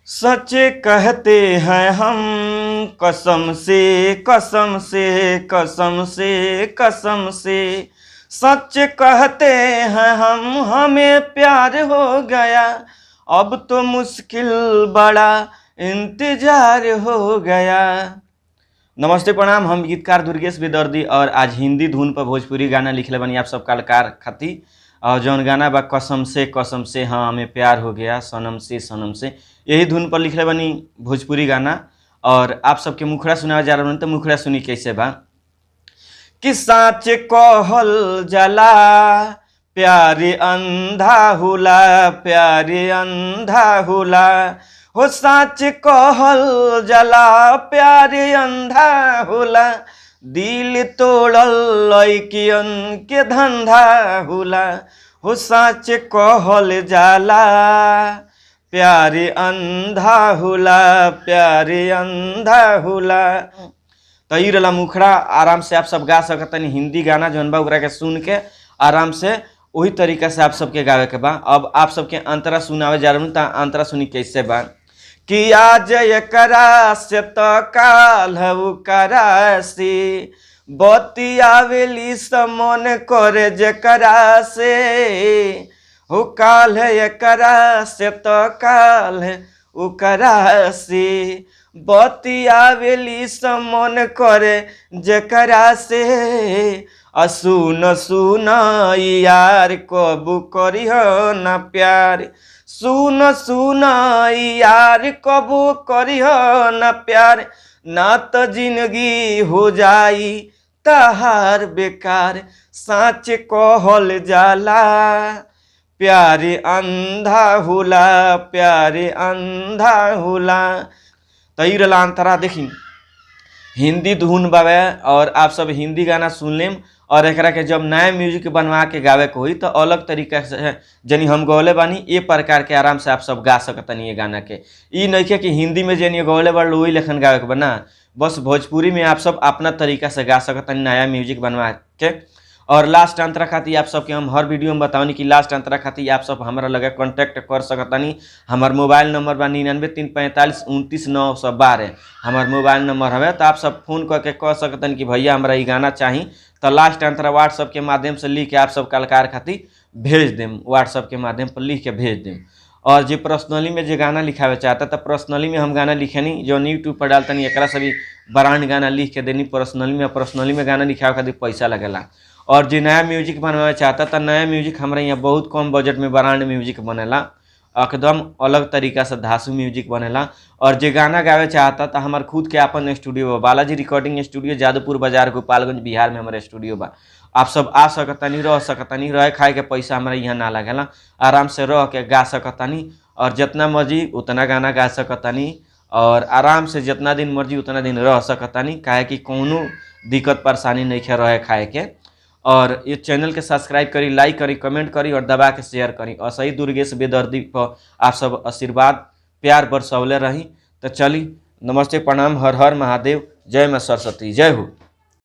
सच कहते हैं हम कसम से, कसम से, कसम से, कसम से, सच कहते हैं हम, हमें प्यार हो गया, अब तो मुश्किल बड़ा इंतजार हो गया। नमस्ते, प्रणाम। हम गीतकार दुर्गेश बेदर्दी और आज हिंदी धुन पर भोजपुरी गाना लिखले बनी आप सब कलाकार खातिर। और जौन गाना बा कसम से, कसम से, हाँ हमें प्यार हो गया, सनम से, सनम से, यही धुन पर लिखले बनी भोजपुरी गाना। और आप सबके मुखड़ा सुनावे जा रहा, तो मुखड़ा सुनी कैसे बा कि साँच कहल जाला प्यार अंधा होला, प्यार अंधा होला, हो साँच कहल जाला प्यार अंधा होला, दिल तोड़ल लइकियन के धंधा होला, हो साँच कहल जाला प्यार अंधा होला, प्यार अंधा होला। तो ई रहला मुखड़ा, आराम से आप सब गा सकतनी हिंदी गाना जौन बा ओकरा के सुन के आराम से वही तरीका से आप सबके गावे के बा। अब आप सबके अंतरा सुनावे जा रहा, तो अंतरा सुनी कैसे बा कि आज एकरा से तो काल करा से, बतियावेली मन करे जेकरा से, हो काल एकरा से तो काल उकरा से, बतियावेली मन करे जेकरा से, आ सुन सुन यार कबू करिह ना प्यार, सुन सुन यार कबू करिह ना प्यार, ना तो जिंदगी हो जाई तहार बेकार, साँच कहल जाला प्यार अंधा होला, प्यार अंधा होला। तो ई रहला अंतरा। देखी हिंदी धुन बावे और आप सब हिंदी गाना सुन लेम और एकरा के जब नया म्यूजिक बनवा के गावे के होई तो अलग तरीका से जनी हम गौले बानी ए प्रकार के आराम से आप सब गा सकतनी ये गाना के। ई नइखे कि हिंदी में जनी गौले बाड़ वही लेखन गावे के बना, बस भोजपुरी में आप सब अपना तरीका से गा सकतनी नया म्यूजिक बनवा के। और लास्ट अंतरा खातिर आप सबके हम हर वीडियो में बतावनी कि लास्ट अंतरा खातिर आप सब हमारा लगे कांटेक्ट कर सकतनी। हमार मोबाइल नंबर बा 99 3 45 29 912 हमार मोबाइल नंबर हवे। तो आप सब फोन करके कह सकतनी कि भैया हमरा ई गाना चाही, तो लास्ट अंतरा व्हाट्सअप के माध्यम से लिख के आप सब कलाकार खातिर भेज देम, व्हाट्सअप के माध्यम पर लिख के भेज देम। और जे पर्सनली में जे गाना लिखावे चाहता तो पर्सनली में हम गाना लिखेनी, जो यूट्यूब पर डालतनी एकरा से भी ब्रांड गाना लिख के देनी पर्सनली में। पर्सनली में गाना लिखावे खातिर पैसा लगेला। और जो नया म्यूजिक बनवावे चाहता तो नया म्यूजिक हमारे यहाँ बहुत कम बजट में ब्रांड म्यूजिक बनेला, एकदम अलग तरीका से धासु म्यूजिक बनेला। और जो गाना गावे चाहता तो हमार खुद के अपन स्टूडियो बा, बालाजी रिकॉर्डिंग स्टूडियो, जादवपुर बाजार, गोपालगंज, बिहार में हमारे स्टूडियो बा। आप सब आ सकतनी, रह सकतनी, रहे खाए के पैसा हमारे यहाँ ना लगेला, आराम से रह के गा सकतनी और जितना मर्जी उतना गाना गा सकतनी और आराम से जितना दिन मर्जी उतना दिन रह सकतनी, काहे कि कोनो दिक्कत परेशानी नहीं है रहे खाए के। और ये चैनल के सब्सक्राइब करी, लाइक करी, कमेंट करी और दबा के शेयर करी। और सही दुर्गेश बेदर्दी पर आप सब आशीर्वाद प्यार बरसौले रही। तो चली, नमस्ते, प्रणाम, हर हर महादेव, जय माँ सरस्वती, जय हो।